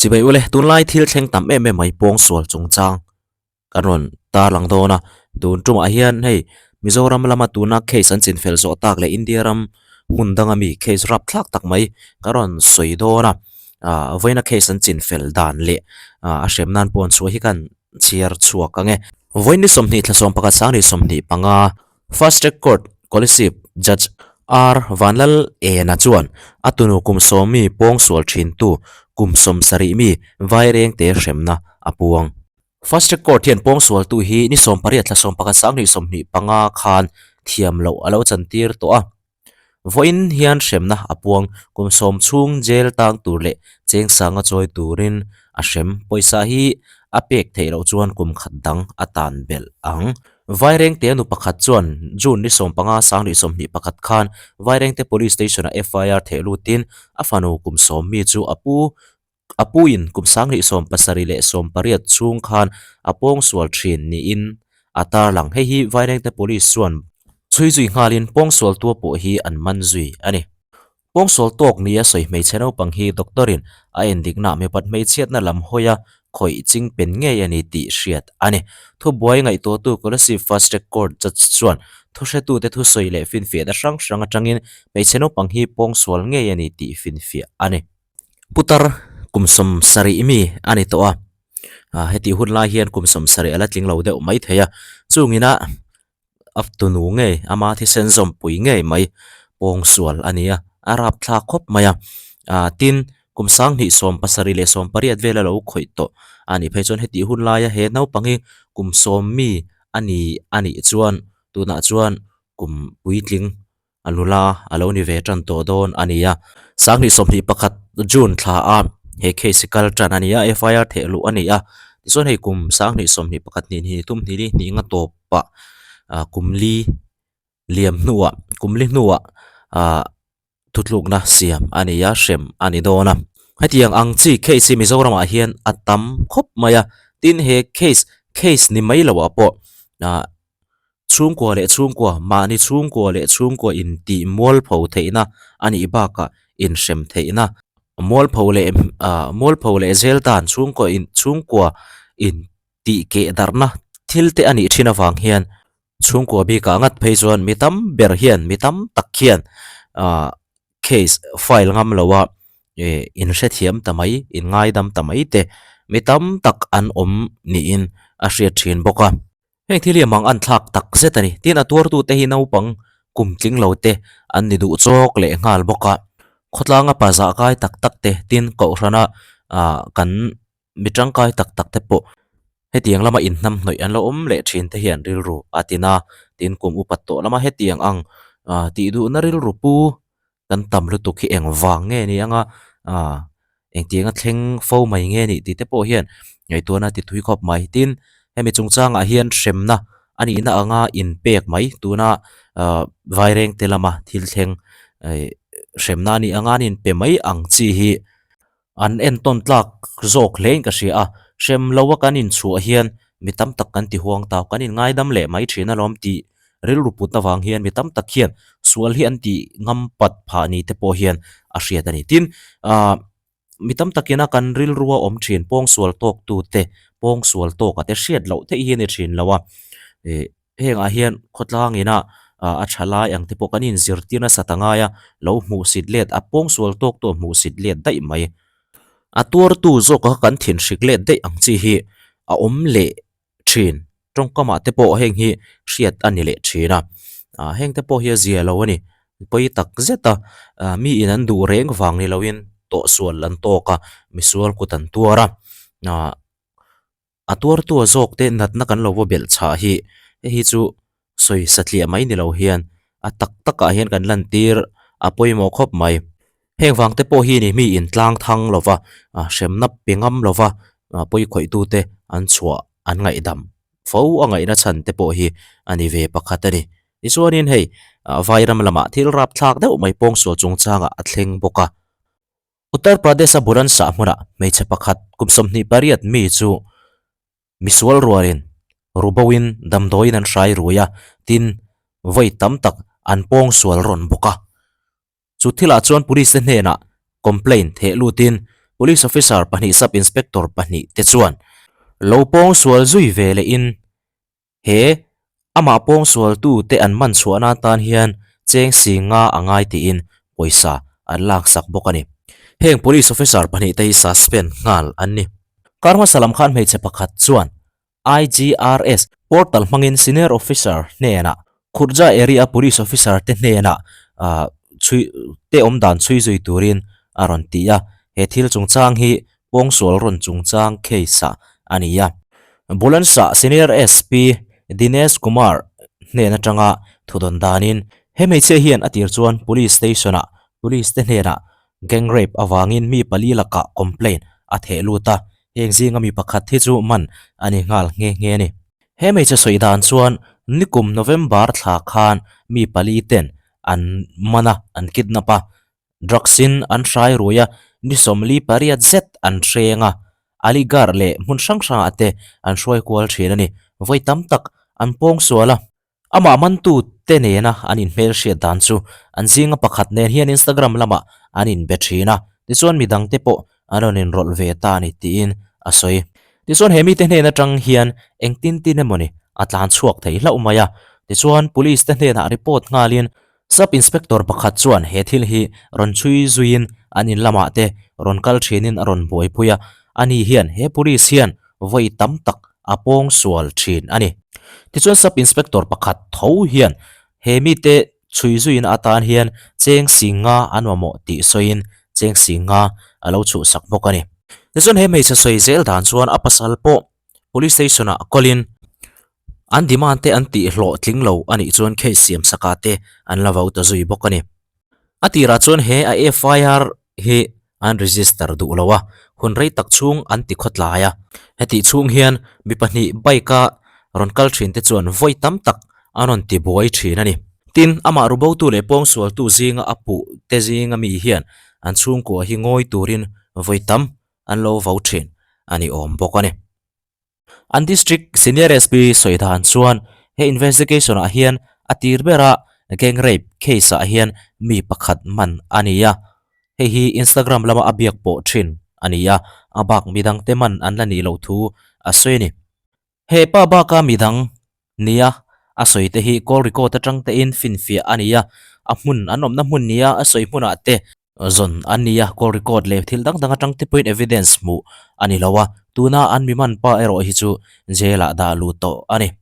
Chibai ule, tunlai thil thleng tam em em mai pawngsual chungchang kan rawn tarlang dawn a, tun tumah hian hei Mizoram lama tuna case an chinfel zawh tak leh India ram hmun danga mi case rapthlak tak mai kan rawn sawi dawn a, ah vawiina case an chinfel dan leh ah a hrem nan pawh an chhuah hi khan chhiar chhuak ang e. Vawiin ni 20 thla 11 sang ni 25 Fast Track Court Kolasib Judge R Vanlal Ena chuan a tunu kum sawmi pawngsual thintu kum 70 mi Vairengte hremna a puang. Fast Track Court hian pawngsualtu hi ni 18 thla 11 sang ni 25 khan thiam loh a lo chantir tawh a. Vawiin hian hremna a puang kum sawm chhung jail tang tur leh cheng sanga chawi turin a hrem pawisa hi a pek theih loh chuan kum khat dang a tan belh ang. Vairengte nu pakhat chuan June ni 15 sang ni 21 khan Vairengte Police Station-ah FIR theh lutin a fanu kum sawm mi chu a pu A puiin kum 2078 chhung khan a pawngsual thin niin a tarlang. Hei hi Vairengte Police chuan chhui zui nghalin pawngsual tua pawh hi an man zui a ni. Pawngsual tawk nia sawi hmeichhe naupang hi doctor-in a endikna mipat hmeichhiatna lam hawia khawih ching pen ngei a ni tih hriat a ni. Thubuai ngaihtuahtu Kolasib Fast Track Court Judge chuan thuhretute thusawi leh finfiahna hrang hrang atangin hmeichhe naupang hi pawngsual ngei a ni tih finfiah a ni. Putar kum 70 mi a ni tawh a, ah hetih hun lai hian kum 70 a la tling lo deuh mai thei a, chungin a a tunu ngei ama thisen zawmpui ngei mai pawngsual a ni a, a rapthlak khawp mai a, ah tin kum 2078 vel a lo khawih tawh a nih phei chuan hetih hun laia he naupang hi kum 10 mi a ni a nih chuan tunah chuan kum puitling a nula a lo ni ve tan tawh dawn a ni a. 2021 June thla a he case hi kal tan a ni a, FIR theh luh a ni a. Tichuan hei kum 2021 hnih hnih thum hnih li hnih nga tawpah ah kum li liam hnuah kum li hnuah ah thutlukna siam a ni a, hrem a ni dawn a. Hetiang ang chi case hi Mizoramah hian a tam khawp mai a, tin he case case ni mai loah pawh ah Chhungkua leh chhungkua, mahni chhungkua leh chhungkua intih mualpho theihna a nih bakah inhrem theihna, mualpho leh ah mualpho leh zel dan chhungkua in chhungkua intih keh darhna thil te a nih thin avang hian chhungkua bikah ngat phei chuan mi tam ber hian mi tam tak hian ah case file ngam lo a eh inhrethiam ta mai inngaidam ta mai te mi tam tak an awm niin a hriat thin bawk a. Heng thil hi a mang an thlak tak zet a ni. Tin, a tuartute hi naupang kum tling lo te an ni duh chawk leh nghal bawk a. Khawtlanga pa zah kai tak tak te, tin kohhrana ah kan mi tangkai tak tak te pawh hetiang lama inhnam hnawih an lo awm leh thin te hian rilru a tin a. Tin, kum upat tawh lama hetiang ang ah tih duhna rilru pu kan tam lutuk hi eng vang nge ni anga ah engtiang a thleng fo mai nge ni tih te pawh hian ngaihtuahna ti thui khawp mai. Tin, hemi chungchangah hian hremna a nihna anga inpek mai tuna ah Vairengte lama thil thleng eh hremna a nih anga an inpe mai ang chi hi an entawn tlak zawk hle in ka hria a, hrem lo a kan inchhuah hian mi tam tak kan ti huang tau, kan inngaidam leh mai thin alawm tih rilru put avang hian mi tam tak hian sual hi an tih ngam pat phah ni te pawh hian a hriat a ni. Tin, ah mi tam takin a kan rilrua awm thin pawngsual tawk tu te, pawngsual tawk a te hriat loh theih hi a ni thin lo a, eh Hengah hian khawtlang ina a tha lai ang te pawh kan inzirtir nasa ta ngai a, lo hmuhsit let a pawngsual tawk tawh hmuhsit let daih mai. A tuartu zawk kha kan thinhrik let daih ang chi hi a awm leh thin. Tawngkamah te pawh heng hi hriat a ni leh thin a, heng te pawh hi a zia lo a ni. Pawi tak zet a, mi in an duh reng vang ni loin tawhsual an tawk a, misual kut an tuar a. A tuartua zawk te natna kan lo va belh chhah hi hei hi chu sawi satliah mai ni lo hian a tak takah hian kan lantir a pawimawh khawp mai. Heng vang te pawh hi ni mi in tlang thang lova hremna pe ngam lova pawikhawih tute an chhuah an ngaihdam fo a ngaihna chhan te pawh hi a ni ve pakhat a ni. Tichuanin hei Vairam lamah thil rapthlak deuh mai pawngsual chungchangah a thleng bawk a. Uttar Pradesh-a Bulandshahr hmunah hmeichhe pakhat kum 28 mi chu misual rualin ruboin damdawiin an hrai rui a, tin vawi tam tak an pawngsual rawn bawk a. Chu thilah chuan police te hnenah complaint theh lutin Police Officer pahnih Sub Inspector pahnih te chuan lo pawngsual zui ve lehin he amah pawngsualtu te an man chhuahna atan hian cheng si nga a ngai tiin pawisa an laksak bawk a ni. Heng Police Officer pahnih te hi suspend nghal an ni. Kar hmasa lam khan hmeichhe pakhat chuan IGRS portal hmangin Senior Officer hnenah Khurja area Police Officer te hnenah chhui te awm dan chhui zui turin a rawn ti a, he thil chungchang hi pawngsual rawn chungchang case ah a ni a. Bulandshahr Senior SP Dinesh Kumar hnen atanga thudawn danin he hmeichhia hian a tir chuan Police Station ah Police te hnenah gang rape avangin mi pali lakah complaint a theh lut a, Heng zinga mi pakhat hi chu man a ni nghal nghe nghe a ni. He hmeichhe sawi dan chuan nikum November thla khan mi pali ten an man a, an kidnap a, drugs in an hrai rui a, ni sawmli pariat zet an hreng a, Aligarh leh hmun hrang hrangah te an hruai kual thin a ni. Vawi tam tak an pawng sual a. Amah mantu te nena an inhmelhriat dan chu an zinga pakhat nen hian Instagram lamah an inbe thin a, tichuan midang te pawh an rawn inrawlh ve ta a ni tiin a sawi. Tichuan he mite hnen atang hian engtin tin emawni a tlan chhuak thei hlauh mai a, tichuan police te hnenah report nghalin Sub Inspector pakhat chuan he thil hi rawn chhui zuiin an in lamah te rawn kal thinin a rawn buaipui a, ani hian he police hian vawi tam tak a pawng sual thin a ni. Tichuan Sub Inspector pakhat tho hian he mite chhui zuina atan hian cheng si nga an mamawh tih sawiin cheng si nga a lo chhuhsak bawk a ni. Tichuan he hmeichhe sawi zel dan chuan a pasal pawh Police Station ah kawlin an demand te an tih hlawh tling lo a nih chuan case siam saka te an la vo ta zui bawk a ni. A tirah chuan he a FIR hi an register duh lo a, hun rei tak chhung an ti khawtlai a. Hetih chhung hian mi pahnih bike a rawn kal thin te chuan vawi tam tak an rawn ti buai thin a ni. Tin, amah rubotu leh pawngsualtu zinga a puh te zinga mi hian an chhungkua hi ngawi turin vawi tam an lo vo thin a ni awm bawk a ni. An District Senior SP sawi dan chuan he investigation ah hian a tir bera gang rape case ah hian mi pakhat man a ni a, hei hi Instagram lama a biak pawh thin a ni a, a bak midang te man an la nih loh thu a sawi a ni. He pa baka midang nia a sawi te hi call record atang te in finfiah a ni a, a hmun an awmna hmun nia a sawi hmunah te Zawn an ni a, call record leh thil dang dang atang te pawhin evidence hmuh a ni lo a, tuna an mi man pa erawh hi chu jail ah dah lut tawh a ni.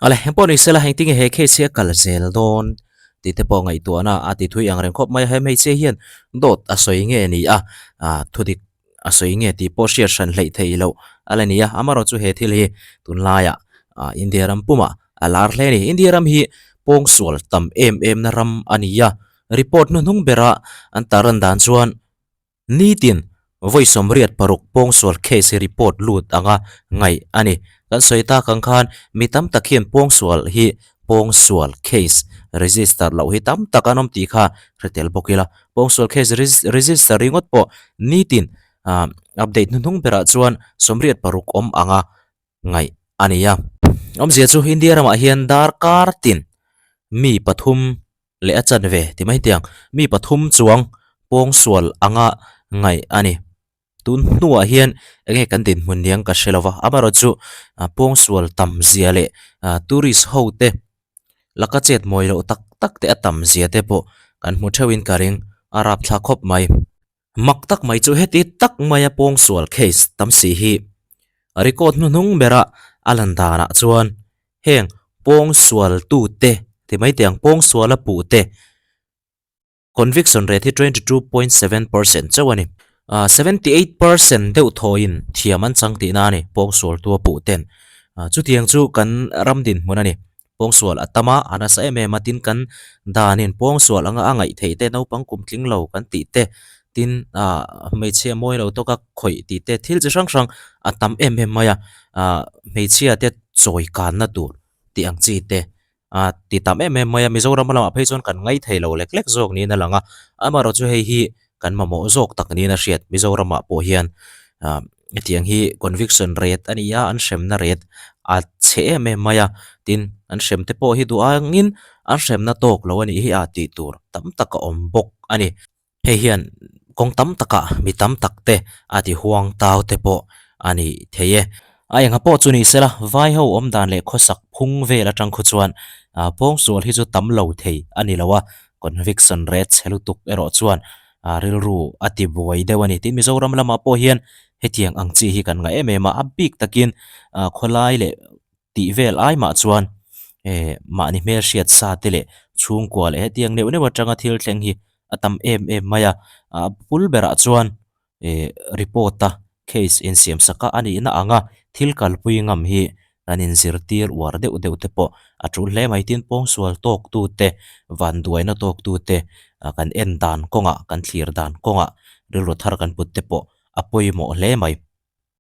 Ale, engpawh ni sela engtinge he case hi a kal zel dawn tih te pawh ngaihtuahna a ti thui ang reng khawp mai a, he hmeichhia hian dawt a sawi nge ni a, thudik a sawi nge tih pawh hriat hran hleih theih loh a la ni a, amaherawh chu he thil hi tunlaiah India ram pumah a lar hle a ni. India ram hi pawngsual tam em em na ram a ni a, Report hnuhnung bera an tarlan dan chuan nitin vawi 86 pawngsual case hi report lut anga ngaih a ni. Kan sawi tak ang khan mi tam tak hian pawngsual hi pawngsual case register loh hi tam tak an awm tih kha hre tel bawk ila. Pawngsual case register ringawt pawh nitin update hnuhnung berah chuan 86 awm anga ngaih a ni a. Awmzia chu India ramah hian darkar tin mi pathum leh a chanve ti mai tiang mi pathum chuang pawngsual anga ngaih a ni. Tun hnuah hian enge kan dinhmun niang ka hre lova amaherawh chu pawngsual tam zia leh tourist ho te laka chet mawi loh tak tak te a tam zia te pawh kan hmu theuhin ka ring a rapthlak khawp mai. Mak tak mai chu heti tak maia pawngsual case tam si hi record hnuhnung bera a lan danah chuan heng pawngsual tute ti mai teh ang pawngsuala puh te conviction rate hi 22.7% chauh a ni. 78% deuh thawiin thiam an chang tihna a ni pawngsual tua puh ten. Chutiang chu kan ram dinhmun a ni. Pawngsual a tam a, a nasa em em a, tin kan danin pawngsual anga a ngaih theih te, naupang kum tling lo kan tih te, tin ah hmeichhia mawi lo tawka khawih tih te, thil chi hrang hrang a tam em em mai a, ah hmeichhia te chawi kanna tur tih ang chi te ah ti tam em em mai a, Mizoram lamah phei chuan kan ngaih thei lo lek lek zawk niin a lang a, amaherawh chu hei hi kan mamawh zawk tak niin a hriat Mizoramah pawh hian ah hetiang hi conviction rate a ni a an hremna rate a chhe em em mai a tin an hrem te pawh hi duh angin an hremna tawk lo a nih hi a tih tur tam tak a awm bawk a ni hei hian. Kawng tam takah mi tam tak te a ti huang tau te pawh a ni thei e. A enga pawh chu ni sela, vai ho awm dan leh khawsak phung vel atang khu chuan pawngsual hi chu tam lo thei a ni lo a, conviction rate chhe lutuk erawh chuan rilru a ti buai deuh a ni. Tin, Mizoram lamah pawh hian hetiang ang chi hi kan ngah em em a, a bik takin khawlai leh tih vel ai mah chuan eh mahni hmelhriat sa te leh chhungkua leh hetiang neuh neuh atanga thil thleng hi a tam em em mai a, a bul berah chuan eh report a case insiam sak a anihna anga thil kalpui ngam hi kan inzirtir uar deuh deuh te pawh a tul hle mai. Tin, pawngsual tawk tu te, vanduaina tawk tu te kan en dan kawngah kan thlir dan kawngah rilru thar kan put te pawh a pawimawh hle mai.